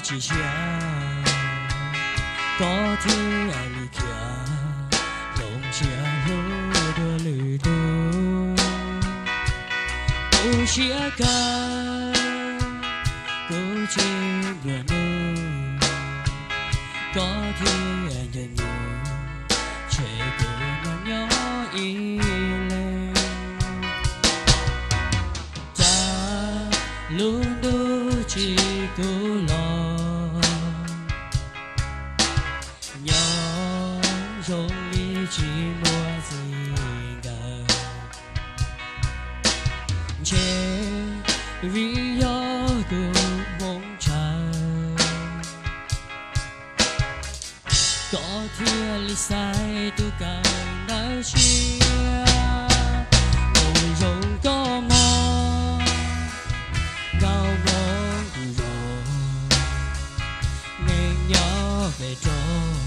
tsis siab, koj thiaj li khiav, zoo siab hlub dua lwm tus. Kuv siab kawg, kuv tsis nplua nuj, koj thiaj ncaim nws, tseg kuv no nyob ib leeg. Cas lub ntuj tsis kub los, nyob zoo li tsis muaj txij nkawm, ntshe vim yog kuv hmoov tshawv, koj thiaj li xaiv tus kawm ntawv siab. Mus zoo koj mog, nkauj hmoob kuv zos, neeg nyob pem roob,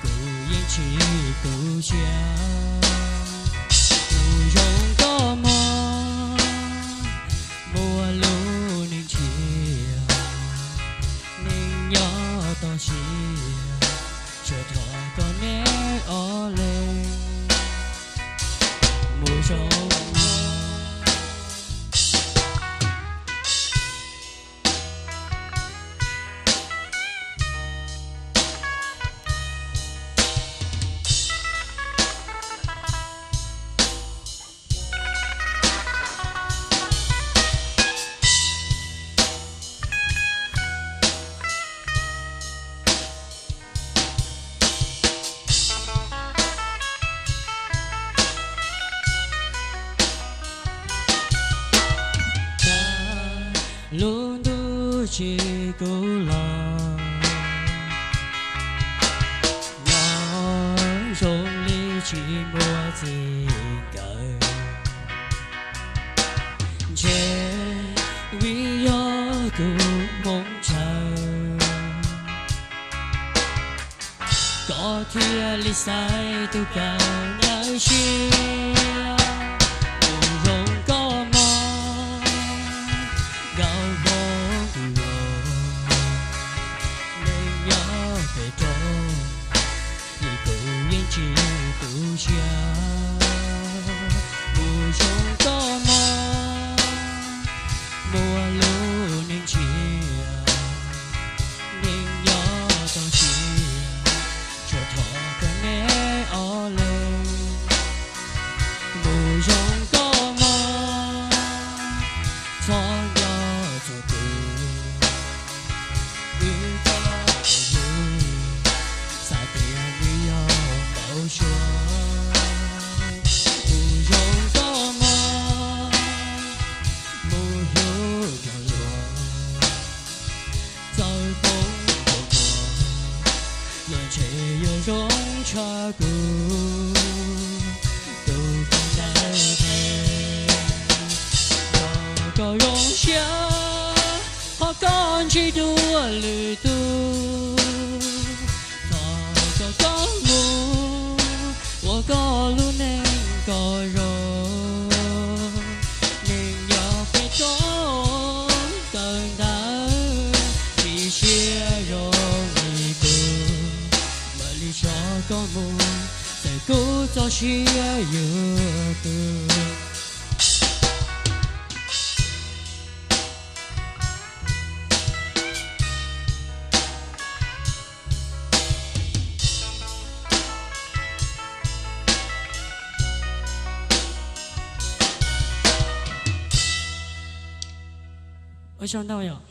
kuv yeej tsis tu siab. Mus zoo koj mog, muaj lub neej tshiab, neeg nyob toj siab, tsuas thov koj neb ob leeg. Mus zoo mog. Lub ntuj tsis kub los, nyob zoo li tsis muaj txij nkawm, ntshe vim yog kuv hmoov tshawv, koj thiaj li xaiv tus kawm ntawv siab. Mus zoo koj mog, nkauj hmoob kuv zos, neeg nyob pem roob, kuv yeej tsis tu siab. Mus zoo koj mog, muaj lub neej tshiab, neeg nyob toj siab, tsuas thov koj neb ob leeg. Mus zoo koj mog, txhob nco txog kuv, wb txhob hlub, xav tias nws yog npau suav. Mus zoo koj mog, mus hlub nrog luag, txawm poob npaum no, los ntshe yuav zoo tshaj kuv tus kawm ntawv. Thov koj zoo siab, thov koj ntsib dua lwm tus, thov koj mus ua koj lub neej kom zoo. Neeg nyob pem roob kawm ntawv tsis siab zoo li kuv, mam li tso koj mus, txawm kuv txoj sia yuav tu. Ua tsaug ntau yom.